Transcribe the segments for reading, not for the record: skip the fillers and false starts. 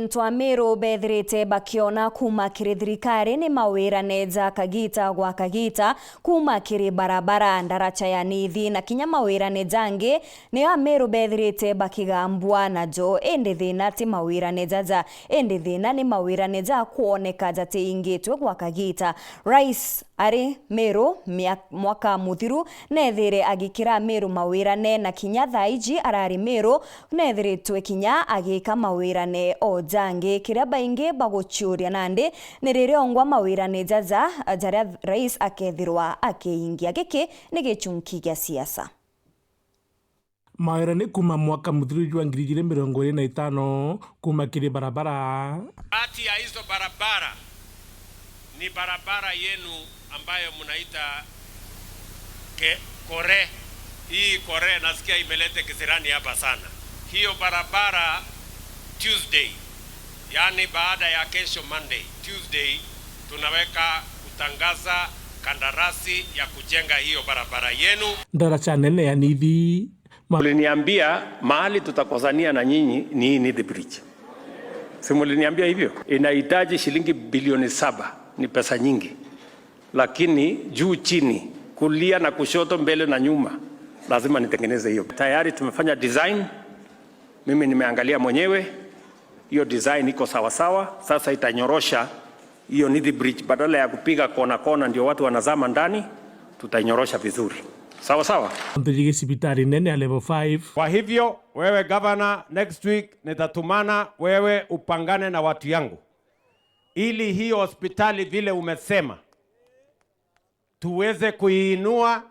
Ntwa Meru bethirite bakiona kuma kiri thirikari ni mawira neja kagita gwa kagita kuma kiri barabara ndaracha ya nithi na kinya mawira nejangi nio Ameru bethirite bakigambwa najo indi thina ti mawira nejaja indi thina ni mawira neja kuoneka jati ingitwe gwa kagita. Rais ari Meru mwaka muthiru nethire agikira Meru mawira ne na kinya thaiji arari Meru nethiritwe kinya agika mawira ne o jangi kiria baingi baguchuria nandi ni riria ongwa mawira ni jaja jaria rais akethirwa akiingia. Giki ni gichunki gia siasa. Mawira ni kuma mwaka muthiru wa 2025 kuma kiri barabara. Kati ya hizo barabara ni barabara yenu ambayo mnaita Kore. Hii Kore nasikia imelete kisirani hapa sana. Hiyo barabara Tuesday, yani baada ya kesho Monday, Tuesday tunaweka kutangaza kandarasi ya kujenga hiyo barabara yenu. Ndaracha nene ya nithi. Mliniambia mahali tutakosania na nyinyi ni hii Nithi Bridge. Si mliniambia hivyo? Inahitaji shilingi bilioni 7, ni pesa nyingi. Lakini juu chini, kulia na kushoto, mbele na nyuma, lazima nitengeneze hiyo. Tayari tumefanya design. Mimi nimeangalia mwenyewe. Hiyo design iko sawa sawa. Sasa itanyorosha hiyo Nithi Bridge, badala ya kupiga kona kona ndio watu wanazama ndani, tutainyorosha vizuri. Sawa sawa. Ntujige sipitari nene ya level 5. Kwa hivyo wewe governor, next week nitatumana wewe upangane na watu yangu ili hiyo hospitali vile umesema tuweze kuiinua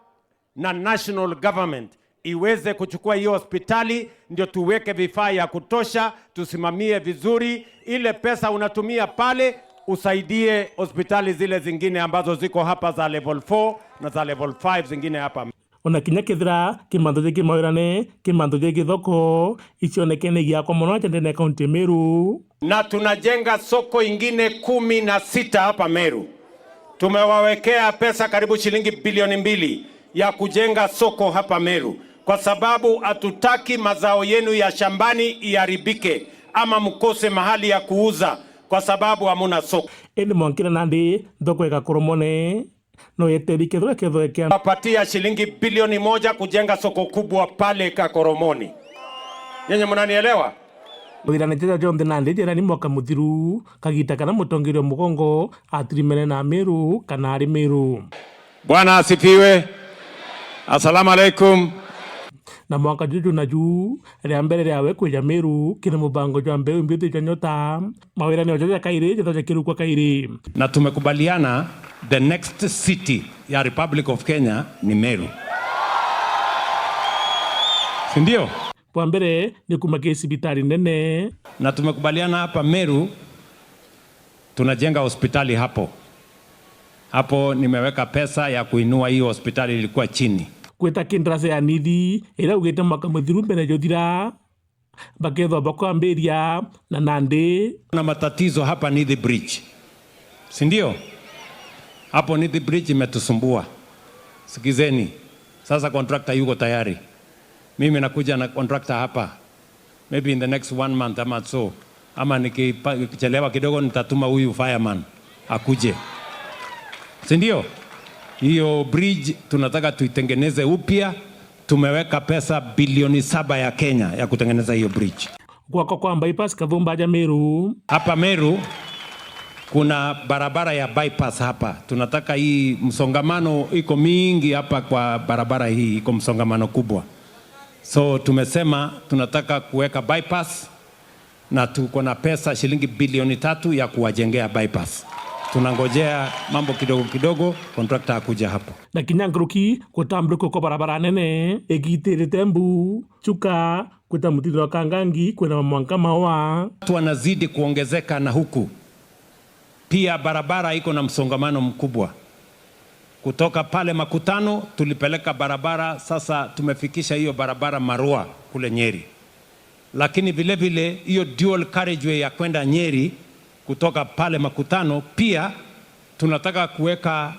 na national government iweze kuchukua hiyo hospitali, ndio tuweke vifaa ya kutosha, tusimamie vizuri. Ile pesa unatumia pale usaidie hospitali zile zingine ambazo ziko hapa za level 4 na za level 5 zingine hapa. Ona kinya kithira kimantho jingi mawirane kimantho jingi thoko icionekene giakwa muno chendene kaunti Meru. Na tunajenga soko ingine 16 hapa Meru. Tumewawekea pesa karibu shilingi bilioni 2 ya kujenga soko hapa Meru, kwa sababu hatutaki mazao yenu ya shambani iharibike ama mkose mahali ya kuuza kwa sababu hamuna soko. Eni mwankira nandi thoko ikakoromone no yeteri kethwa kethwekea. Wapatia shilingi bilioni 1 kujenga soko kubwa pale Kakoromoni. Nyinyi mnanielewa? Wira njira jonthe nandi njira ni mwaka muthiru kagita kana mutongoria mugongo atirimene na Meru kana ari Meru. Bwana asifiwe. Asalamu alaikum. Na mwaka juju na juu ria mbere riawe kwija Meru kina mubango jwa mbeu mbithi jwa nyota mawira ni ojaja kairi jathoja kirukwa kairi. Na tumekubaliana the next city ya Republic of Kenya ni Meru. Si ndio? Kwa mbere ni kuma sibitari nene. Na tumekubaliana hapa Meru tunajenga hospitali hapo. Hapo nimeweka pesa ya kuinua hiyo hospitali ilikuwa chini. Kweta kindrase ya nithi ira ugite mwaka muthiru mbere jothira bakethwa bakwambiria na nandi. Kuna matatizo hapa Nithi Bridge. Si ndio? Hapo Nithi Bridge imetusumbua. Sikizeni. Sasa contractor yuko tayari. Mimi nakuja na contractor hapa. Maybe in the next 1 month ama so. Ama nikichelewa kidogo nitatuma huyu fireman akuje. Si ndio? Hiyo bridge tunataka tuitengeneze upya. Tumeweka pesa bilioni 7 ya Kenya ya kutengeneza hiyo bridge. Kwako kwa bypass Kathumba ja Meru. Hapa Meru kuna barabara ya bypass hapa. Tunataka hii msongamano iko mingi hapa kwa barabara hii, iko msongamano kubwa. So tumesema tunataka kuweka bypass na tuko na pesa shilingi bilioni 3 ya kuwajengea bypass. Tunangojea mambo kidogo kidogo, contractor akuja hapo. Na kinya nguruki kutamburuko kwa barabara nene igitirite mbu chuka kwita mutindo wa kangangi kwina mwanka mawa. Watu wanazidi kuongezeka na huku pia barabara iko na msongamano mkubwa. Kutoka pale Makutano tulipeleka barabara, sasa tumefikisha hiyo barabara Marua kule Nyeri. Lakini vile vile hiyo dual carriageway ya kwenda Nyeri kutoka pale Makutano, pia tunataka kuweka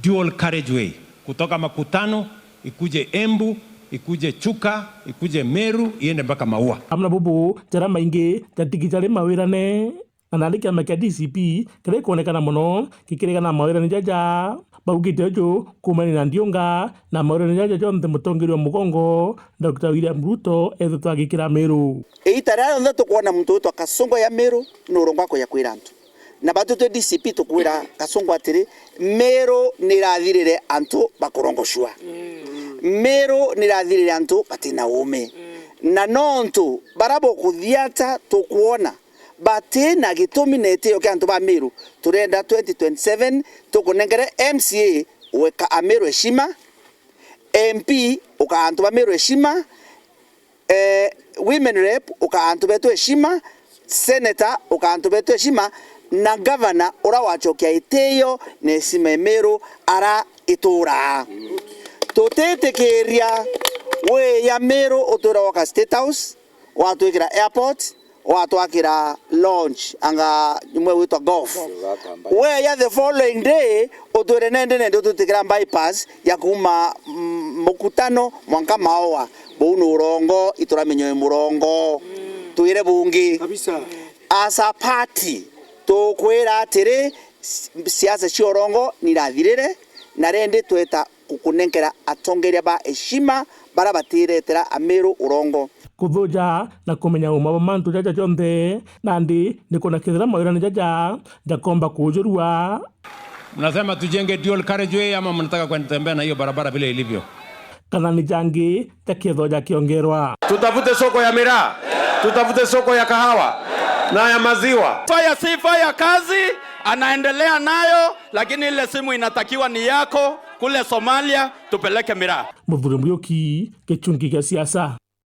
dual carriageway kutoka Makutano ikuje Embu, Ikuje Chuka, ikuje Meru, iende mpaka Maua. Amna bubu jara maingi jatigijari mawirane na nari kiama kia DCP kiria gikuonekana muno gikiregana na mawirane jaja baugite uju kumania na ndiunga na mawirane jaja jonthe mutongoria wa mugongo Dr. William Ruto ethetwo agikira Meru. Ita ria yonthe tukwona muntu witwa Kasongo ya Meru ni urongo akoya kwira antu na batu twe DCP tukwira Kasongo atiri Meru ni irathirire antu bakurongoshua. Meru ni irathirire antu batina ume na nontu barabo kuthiata tukuona batina gitumi na itio kia antu ba Meru. Turenda 2027 tukunengere MCA weka Ameru heshima, MP uka antu ba Meru heshima, women rep uka antu betu heshima, senator uka antu betu heshima, na governor ura wachokia itio na heshima Meru ara itura. Tutetikiria we ya Meru utura waka State House, watwikira airport, watwakira launch anga mwe witwa golf. We ya the following day utwire nende nende ututikira bypass ya kuma mukutano mwanka maoa bunu urongo ituramenyo murongo twire bungi kabisa. As a party tukwira atiri siasa cia urongo nirathirire na rende tweta kukunenkera atongeria ba heshima bara batiretera Ameru urongo. Kuthuja na kumenya uma wa mantu jaja jonthe nandi ni kuona kithira mawirani jaja jakomba kujurua. Mnasema tujenge dual carriageway ama mnataka kwenda na hiyo barabara vile ilivyo? Kana ni jangi jakiethwo jakiongerwa. Tutafute soko ya miraa, tutafute soko ya kahawa na ya maziwa. Fire si fire, kazi anaendelea nayo, lakini ile simu inatakiwa ni yako kule Somalia, tupeleke miraa. Muthuri Muriuki, Gĩchungi gĩa siasa.